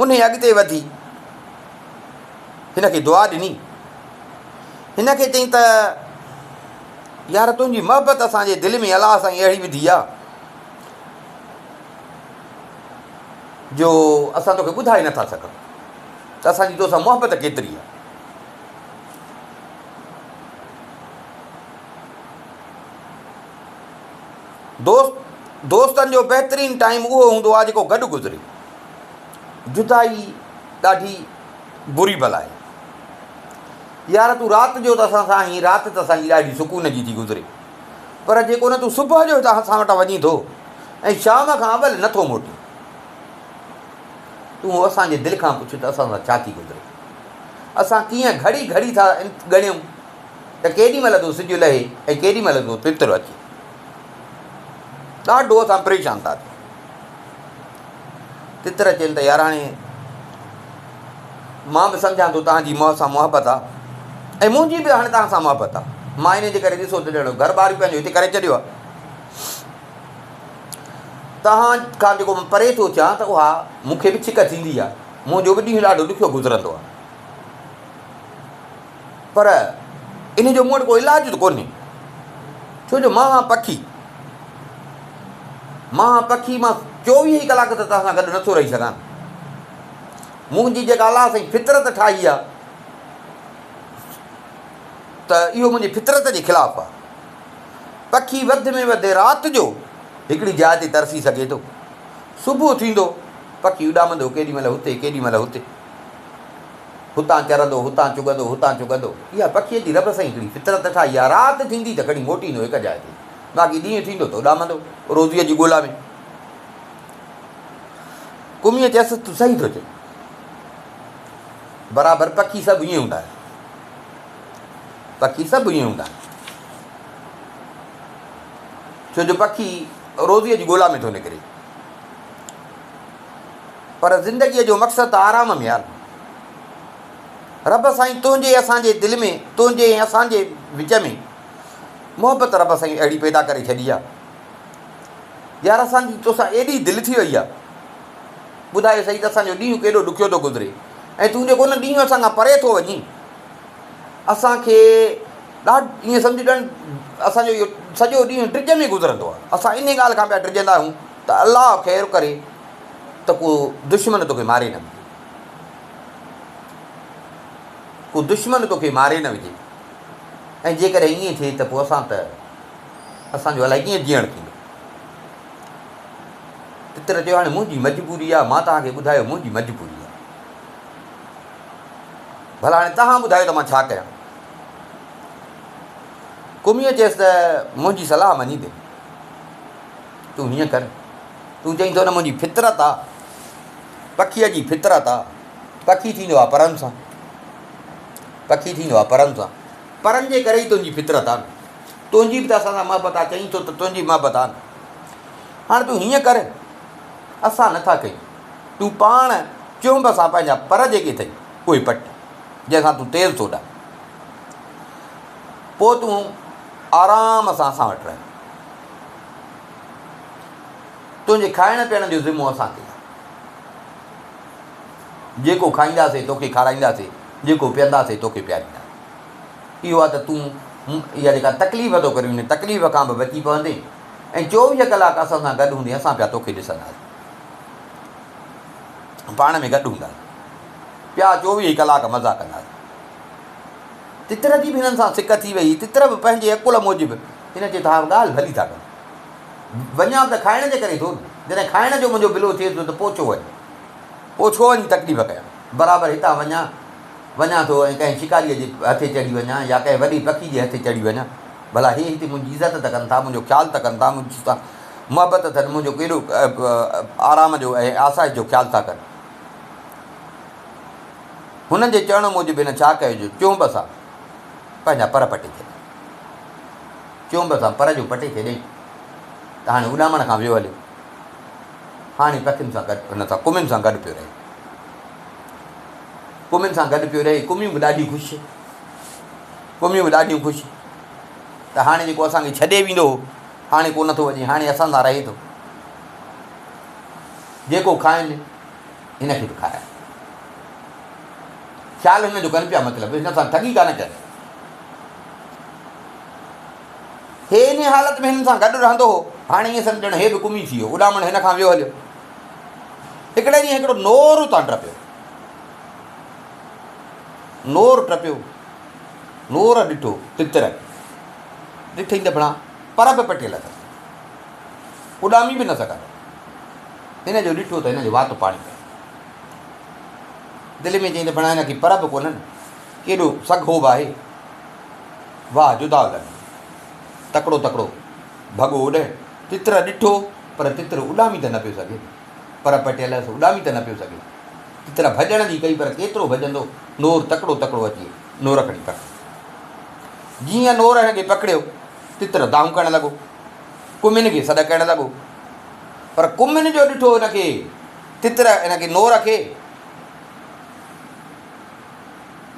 Speaker 1: انهي اڳتي وڌي هن کي دعا ڏني. هن کي چيائين ته يار تنهنجي محبت اسان جي دل ۾ الله سائين اهڙي وڌي آ جو اسان توکي ٻڌائي نٿا سگهون ته اسان جي توسان محبت ڪيتري آ. دوست دوستن جو بهترين ٽائيم اهو هوندو آهي جيڪو گڏ گذري. جدائي ڏاڍي بري بلا آهي. يار تون رات جو ته اسان سان آهين، رات ته اسان جي ڏاڍي سڪون جي ٿي گذري. پر جيڪو نه تون صبح جو هتان اسان وٽان وڃين ٿو ۽ شام کان اول نه ٿو موٽين. تون اسان جي دل کان پڇ ته اسان سان ڇا ٿي گذري. اسان ڪيئن گهڙي گهڙي ٿا ڳڻيون ته ڪيڏي مهل ٿو سج لهي ۽ ڪيڏي مهل ٿو تتر اچي. ڏاڍو اسان پريشان ٿا ٿيون. تتر چين ته يار هاڻي مان به سمجهان ٿو توهان جي مون سان محبت آ ۽ منهنجي به هاڻي توهان سان محبت آ. مان انهي جي ڪري ڏسو ته ڄڻ گهر ٻار به پنهنجو هتي ڪري ڇڏيو آ. توهان کان جيڪو مان پري ٿو ٿيان ته اها مون کي به ڇڪ ٿيندي آ. منهنجو به ڏينهن ڏاڍو ڏکيو گذرندو آ. پر ان جو مون وٽ ڪو علاج ته ڪونهي، ڇو جو مان هان پکي، مان هان پکي، مان 24 ئي ڪلاڪ ته توهان سان گڏ نٿو رهي سگهان. منهنجي جيڪا الله سائين فطرت ٺاهي آ ته اهو منهنجي فطرت جي خلاف آ. پکي وڌ ۾ وڌ رات جو هڪڙي جاء تي ترسي سگهي ٿو. صبح ٿيندو پکي اڏامندو ڪيڏي مهل هتي ڪيڏي مهل هتي. هتان چرندو، هتان چڳندو، هتان چڳندو. اها پکيء جي رب سائين هڪڙي فطرت ٺاهي آهي. رات ٿيندي ته کڻي موٽيندو هڪ جاء تي، باقي ڏينهن ٿيندو ته اڏامندو روزيء جي ڳولا ۾. ڪميء چيس، تون صحيح ٿو چئين. برابر پکي سڀ ائين هوندا آهن. پکي سڀ ائين هوندا آهن. ڇو جو پکي روزيء جي ڳولا ۾ ٿو نڪري. پر زندگيء جو مقصد ته آرام ۾ آهي. رب سائين تنهنجي اسان جي دل ۾ تنهنجي ۽ اسان جي وچ ۾ محبت رب سائين اهڙي پيدا ڪري ڇڏي آهي. يار اسان جي توسان ايڏي دل ٿي وئي آهي. ٻڌايو سهي ته اسان جو ڏينهن ڪيڏو ڏکيو ٿو گذري ۽ تون جيڪو ان ڏينهن اسان کان پري ٿو وڃين اسان کي ڏاڍ ائين سمجهه ڄڻ اسان جو اهو سڄو ڏينهن ڊڄ ۾ گذرندو آهي. اسان انهي ڳالهه کان پيا ڊڄندا آهيون ته الله خير ڪري ته ڪو دشمن توکي ماري نه وجهي. ڪو دشمن توکي ماري نه وجهي ۽ جيڪڏهن ائين ٿئي ته پوء اسان ته اسان جو الائي ڪيئن جيئڻ ٿيندو. تتر چيو، هاڻي منهنجي مجبوري آ، مان توهان کي ٻڌايو منهنجي مجبوري آ. ڀلا هاڻي توهان ٻڌايو ته مان ڇا ڪيان؟ ڪميء چيس ته منهنجي صلاح مڃيندين؟ تون هيئن ڪر، تون چئين ٿو نه منهنجي فطرت آ، پکيء جي فطرت آ، پکي ٿيندو آ پرن سان، پکي ٿيندو آ پرن سان، پرن جي ڪري ئي تنهنجي فطرت آ نه، تنهنجي به ته اسان سان محبت آ، چئين ٿو ته تنهنجي محبت آ نه، هاڻي تون هيئن ڪر، اسان نه ٿا ڪيون، تون پاڻ چهنب سان پنهنجا پر جيڪي اٿئي، اهي پٽ، جنهن سان تون تيز ٿو اڏان. پوء تون آرام سان اسان وٽ رهه. تنهنجي کائڻ پيئڻ جو ذمو اسان تي آهي. جيڪو کائينداسين توکي کارائينداسين، جيڪو پيئنداسين توکي پيارينداسين. اهو آهي ته تون اها جيڪا تڪليف ٿو ڪرين ان تڪليف کان به بچي پوندين ۽ 24 ڪلاڪ اسان سان گڏ هوندين، اسان پيا توکي ڏسنداسين. پاڻ ۾ گڏ هونداسين. پيا 24 ڪلاڪ مزا ڪنداسين. تتر جي به هنن سان سڪ ٿي ويئي. تتر به پنهنجي عقل موجب هن چيو ته ها ڳالهه ڀلي ٿا ڪن. وڃان ته کائڻ جي ڪري ٿو نه. جڏهن کائڻ جو منهنجو بلو ٿئي ٿو ته پوء ڇو وڃان. پوء ڇو وڃي تڪليف ڪيان. برابر هتان وڃان وڃان ٿو ۽ ڪنهن شڪاريء جي هٿي چڙهي وڃان يا ڪنهن وڏي پکي جي هٿي چڙهي وڃان. ڀلا هي هتي منهنجي عزت ته ڪن ٿا، منهنجو خيال ته ڪن ٿا، منهنجي سان محبت اٿن، منهنجو ڪيڏو آرام جو ۽ آسائش جو خيال ٿا ڪن. هنن جي چوڻ موجب هن ڇا ڪيو جو چهنب سان پنهنجا پر پٽي ڇڏيا. چهنب سان پر جو پٽي ڇڏيائين ته هاڻي اڏامڻ کان ويو هليو. هاڻي پکين سان گڏ هن سان ڪمين سان گڏ پيو رهي. ڪمين سان گڏ پيو رهي. ڪميون به ڏاڍيون خوش. ڪميون به ڏاڍيون خوش ته هاڻي جيڪو اسان کي ڇڏي ويندو هو هاڻي ڪو نه ٿو وڃي هاڻي اسان سان رهي ٿو. جيڪو کائن هن کي به کارائي. خيال هن جو ڪن پيا مطلب هن سان ٺڳي ڪانه ڪن. هي انهيء حالت ۾ هنن سان گڏ رهندو هو. هاڻي ائين سمجهه ڄڻ هي به ڪمي ٿي ويو. اڏامڻ هن کان ويو هليو. هڪڙي ڏينهن هڪڙو نور اتان ٽپيو. نور ٽپيو. نور ڏٺو تتر. ڏٺئي ته ڀڻا پر به پٽيل اٿس. اڏامي به نه سگهندو. هن جو ڏٺو ته هن جو وات پاڻي پيو. دل ۾ چيائين ته ڀڻا هن کي پر به ڪونهن، ڪيڏو سگهو به آهي. واهه جدا لڳي. تڪڙو تڪڙو ڀڳو اوڏهه. تتر ڏٺو پر تتر اڏامي ته نه پيو سگهي. پر پٽيل هيس اڏامي ته نه پيو سگهي. تتر ڀڄڻ جي ڪئي پر ڪيترو ڀڄندو. نور تڪڙو تڪڙو اچي نور کڻي پڪڙيو. جيئن نور هن کي پڪڙيو، تتر دانهون ڪرڻ لڳو. ڪمين کي سڏ ڪرڻ لڳو. پر ڪمين جو ڏٺو هن کي تتر هن کي نور کي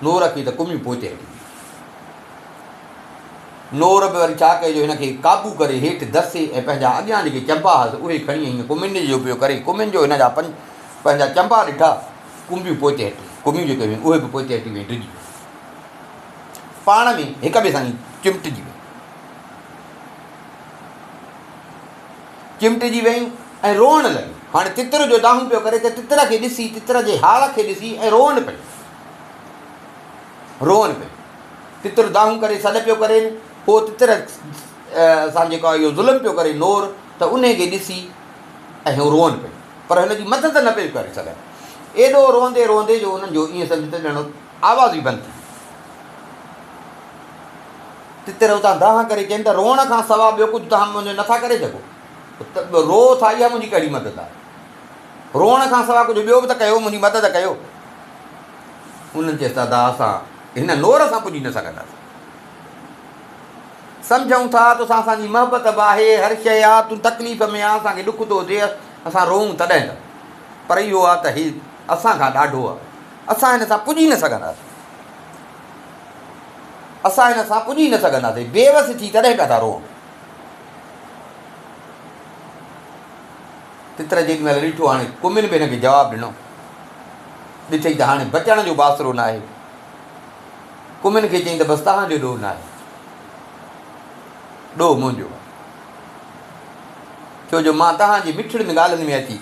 Speaker 1: نور کي ته ڪميون پوئتي هٽي ويون. نور به وري ڇا ڪيو جو هن کي قابو ڪري هيٺ دسي ۽ پنهنجا اڳيان جيڪي چنبا هئس اهي کڻي هن ڪمين جو پيو ڪري. ڪمين جو هن جا پنهنجا چنبا ڏٺا، ڪنبيون پوئتي هٽي ويون. ڪميون جيڪي هيون اهي به پوئتي هٽي ويون ڊڄي ويون. پاڻ ۾ هڪ ٻئي سان چمٽجي ويون. چمٽجي ويون ۽ روئڻ لڳيون. هاڻي تتر جو دانهون پيو ڪري ته تتر کي ڏسي، تتر جي حال کي ڏسي ۽ روئن پيون. روئن پيون. تتر دانهون ڪري سڏ پيو ڪرين. پوء تتر سان جيڪو اهو ظلم پيو ڪري نور ته انهي کي ڏسي ۽ هو روئن پيون. پر هن جي مدد نه پيون ڪري سگهن. ايڏو روئندي روئندي جو انهن جو ائين سمجهه ته ڄڻ آواز ئي بند ٿي ويو. تتر اتان دانهن ڪري چين ته روئڻ کان سوا ٻيو ڪجهه توهان منهنجو نٿا ڪري سگهو. ته روئو ٿا اها منهنجي ڪهڙي مدد آهي. روئڻ کان سوا ڪجهه ٻيو به ته ڪيو، منهنجي مدد ڪيو. انهن چيس ته ادا اسان هن نور سان پڄي نه سگهنداسين. سمجهون ٿا توسان اسان جي محبت به آهي، هر شيء آ، تون تڪليف ۾ آن، اسان کي ڏک ٿو ٿئي، اسان روئون تڏهن ته. پر اهو آ ته هي اسان کان ڏاڍو آ، اسان هن سان پڄي نه سگهنداسين. اسان هن سان پڄي نه سگهنداسين. بيوس ٿي تڏهن پيا ٿا روئون. تتر جيڏي مهل ڏٺو هاڻي ڪمين به هن کي جواب ڏنو. ڏٺئي ته هاڻي بچڻ جو به آسرو ناهي. ڪمين کي چيائين ته بس توهان جو ڏوهه ناهي. ڏوهه منهنجو آهي. ڇو جو مان توهان جي مٺڙين ڳالهين ۾ اچي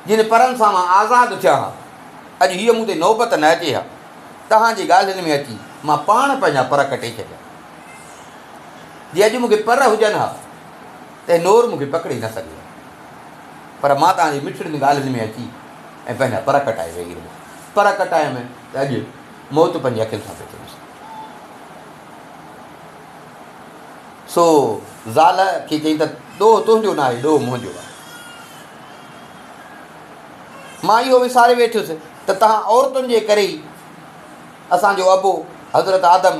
Speaker 1: جن پرن سان مان آزاد ٿيان ها، اڄ هيء مون تي نوبت نه اچي ها. توهان جي ڳالهين ۾ اچي مان پاڻ پنهنجا پر ڪٽي ڇڏيا. جي اڄ مون کي پر هجن ها ته هي نور مون کي پڪڙي نه سگهي ها. پر مان توهان جي مٺڙين ڳالهين ۾ اچي ۽ پنهنجا پر ڪٽائي ويهي رهيس. پر ڪٽايم ته اڄ موت پنهنجي اکين سان پيو ٿو ڏسان. سو زال کي چيائين ته ڏوهه تنهنجو ناهي، ڏوهه منهنجو آهي. مان اهو وساري ويٺس ته توهان عورتن جي ڪري ئي اسان جو ابو حضرت آدم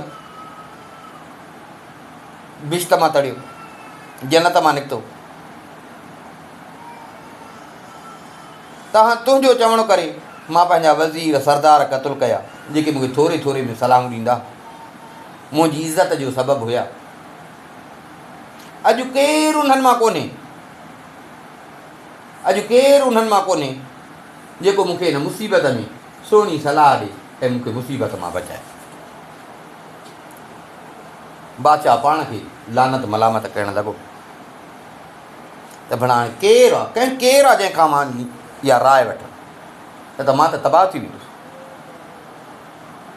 Speaker 1: بهشت مان تڙيو، جنت مان نڪتو. تنهن تنهنجو چوڻ ڪري مان پنهنجا وزير سردار قتل ڪيا، جيڪي مون کي ٿوري ٿوري ۾ صلاحون ڏيندا، منهنجي عزت جو سبب هيا. اڄ ڪير انهن مان ڪونهي، اڄ ڪير انهن مان ڪونهي، جيڪو مون کي هن مصيبت ۾ سهڻي صلاح ڏي ۽ مون کي مصيبت مان بچائي. بادشاهه پاڻ کي لعنت ملامت ڪرڻ لڳو ته ڀلا هاڻي ڪير آ، ڪنهن ڪير آ جنهن کان مان اها راء وٺان، نه ته مان ته تباهه ٿي ويندس.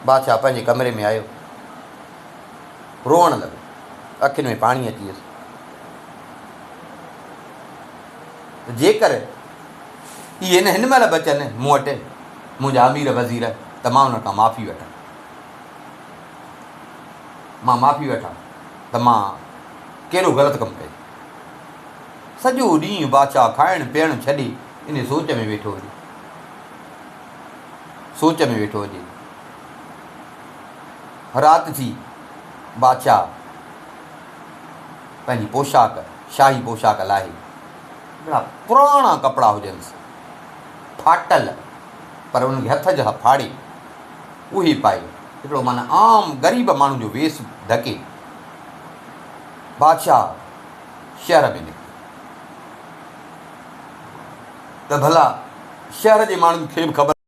Speaker 1: بادشاهه پنهنجي ڪمري ۾ آيو، روئڻ لڳو، اکين ۾ پاڻي اچي ويس ته جيڪر اهي نه هن مهل به اچن مون وٽ، منهنجا امير وزير، ته مان انهن کان معافي وٺان. مان معافي وٺان ته مان ڪهڙو غلط ڪم ڪيو. سڄو ڏينهن بادشاهه کائڻ پيئڻ ڇڏي انهي سوچ ۾ ويٺو هجي. سوچ ۾ ويٺو هجي. رات ٿي، بادشاهه پنهنجي پوشاڪ، شاهي پوشاڪ لاهي، هڪڙا پراڻا ڪپڙا هجنس، ڦاٽل، پر انهن کي هٿ جا ڦاڙي، اهي پائي، هڪڙو معنيٰ عام غريب ماڻهو جو ويس ڍڪي، بادشاهه شهر ۾ نڪتو ته ڀلا شهر جي ماڻهن کي به خبر.